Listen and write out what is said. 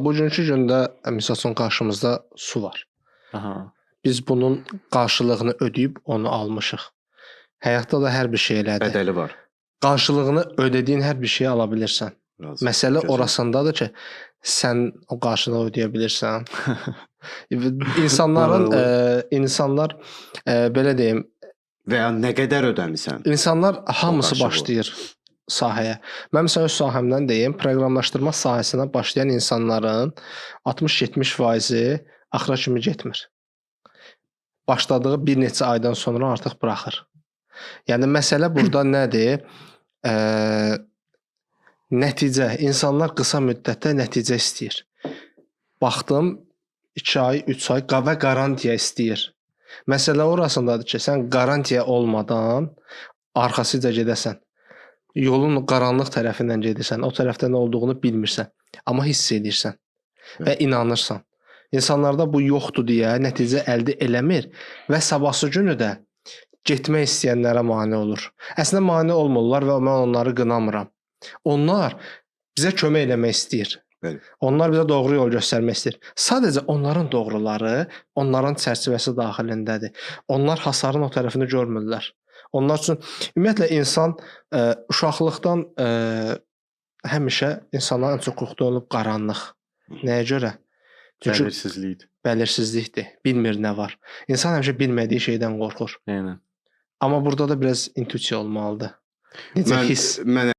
Bugünkü gündə məsəl üçün qarşımızda su var. Aha. Biz bunun qarşılığını ödəyib onu almışıq. Həyatda da hər bir şey elədir. Bədəli var. Qarşılığını ödədiyin hər bir şeyi ala bilirsən. Razı. Məsələ Gözəl. orasındadır ki, sən o qarşılığı ödəyə bilirsən. İnsanların insanlar belə deyim, Və ya nə qədər ödəmisən? İnsanlar hamısı qarşılığı. başlayır sahəyə. Mən məsələn öz sahəmdən deyim, proqramlaşdırma sahəsinə başlayan insanların 60-70%-i axıra kimi getmir. Başladığı bir neçə aydan sonra artıq buraxır. Yəni məsələ burada nədir? Nəticə. İnsanlar qısa müddətdə nəticə istəyir. Baxdım 2 ay, 3 ay və qarantiya istəyir. Məsələ orasındadır ki, sən qarantiya olmadan arxasıca gedəsən. Yolun qaranlıq tərəfindən gedirsən, o tərəfdə nə olduğunu bilmirsən, amma hiss edirsən və inanırsan. İnsanlarda bu yoxdur deyə nəticə əldə eləmir və sabahsı günü də getmək istəyənlərə mane olur. Əslində mane olmurlar və mən onları qınamıram. Onlar bizə kömək eləmək istəyir. Bəli. Onlar bizə doğru yol göstərmək istəyir. Sadəcə onların doğruları onların çərçivəsi daxilindədir. Onlar hasarın o tərəfini görmürlər. Onlar üçün ümumiyyətlə insan uşaqlıqdan həmişə insanların ən çox qorxduğu olub qaranlıq. Nəyə görə? Çünki Bəlirsizlikdir. bəlirsizlikdir. Bilmir nə var. İnsan həmişə bilmədiyi şeydən qorxur. Eynən. Amma burada da biraz intuisiya olmalıdır. Necə Mən hiss mən